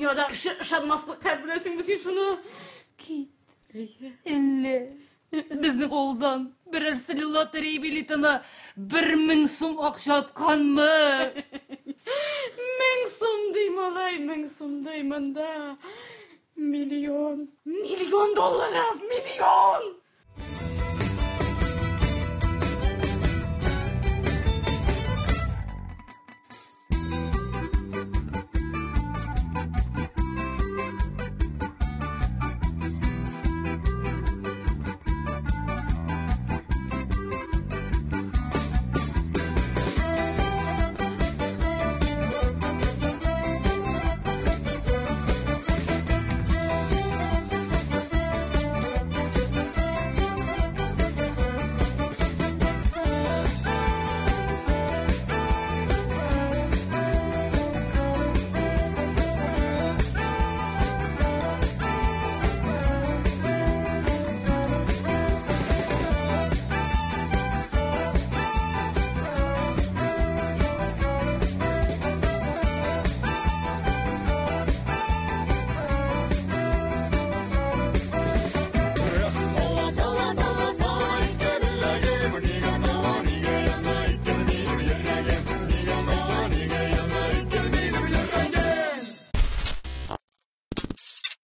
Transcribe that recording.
Дөньяда кеше ышанмаслык хәл, беләсеңме син шуны? Кит. Әйе. Әллә безнең авылдан берәрсе лотерея билетына 1000 сум акча отканмы? 1000 сум ди, малай, 1000 сум ди монда. Миллион. Миллион долларов, миллион!